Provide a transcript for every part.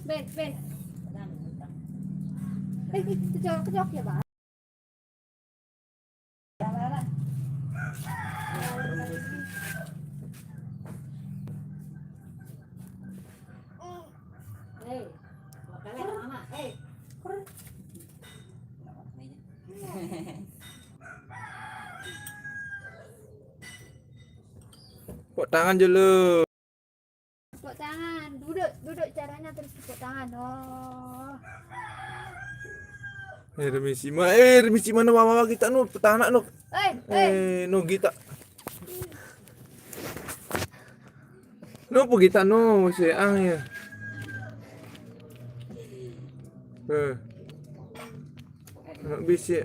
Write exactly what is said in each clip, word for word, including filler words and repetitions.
Pen, pen. Eh, eh, kejok, kejok ya, Bang. Eh, makan ya, Mama. Eh. Tepuk tangan dulu. Tepuk tangan. Duduk, duduk, caranya terus tepuk tangan. Oh. Eh, remisi ma-, eh, remisi mana wawa kita nu, petana nu. Eh, eh. Eh, nu kita. Nu apa kita nu, si Ang ya. Eh. Nak bisi.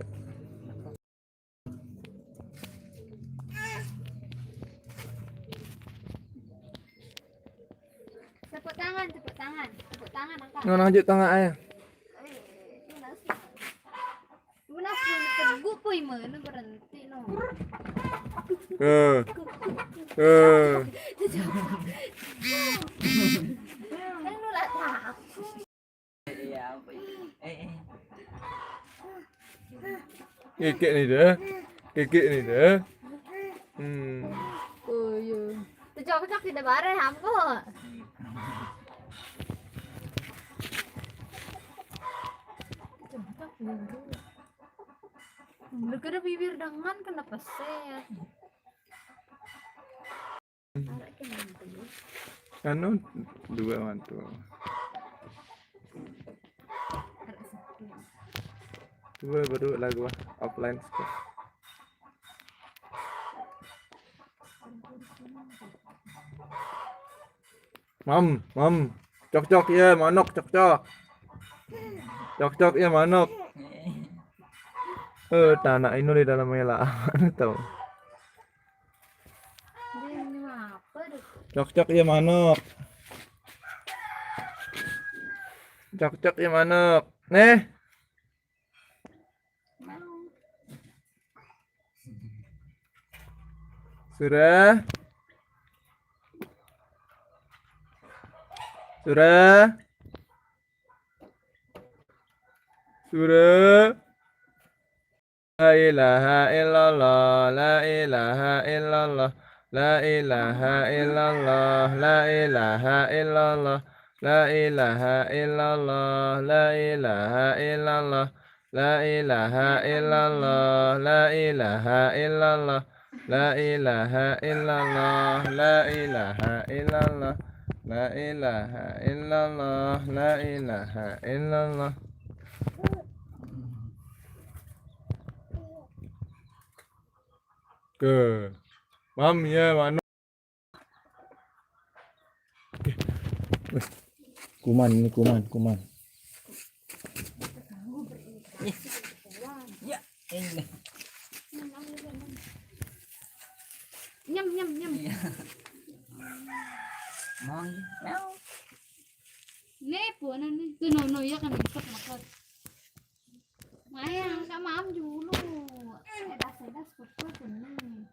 Tepuk tangan, tepuk tangan. Tepuk tangan, angkat. Ngono aja tengah aja. Eh, itu nasi. Itu nasi, teguk pun mana berhenti, no. Eh. Eh. Kan lu lah takut. Iya, apa itu? Eh, eh. Kikik nih deh. Kikik nih deh. Hmm. Oh, iya. Tejok-tejok tidak bareh, ambo. Lu kira bibir dengan kena peset. Anu, dua mantu. Dua baru lagu offline sekali. Mam, mam. Cok-cok ya manuk, cok-cok. Cok-cok ya manuk. Eh, tanah ini di dalam mela. Mana tahu? Dia ini apa deh? Cok-cok ya manuk. Cok-cok ya manuk. Nih. Sudah. Sudah. Sudah. La ilaha illallah, la ilaha illallah, la ilaha illallah, la ilaha illallah, la ilaha illallah, la ilaha illallah, la ilaha illallah, la ilaha illallah, la ilaha illallah, la ilaha illallah, la ilaha illallah, la ilaha illallah. Ke. Mam ya manuk. Oke. Wes. Kuman ini kuman, kuman. Ya, ini. Nyam, nyam, nyam. Iya. Mau. Nih, punan nih. Tuh, no, no, ya kan ikut makan. Maya, angkat mam dulu. Eh, das, das, kutu kuning.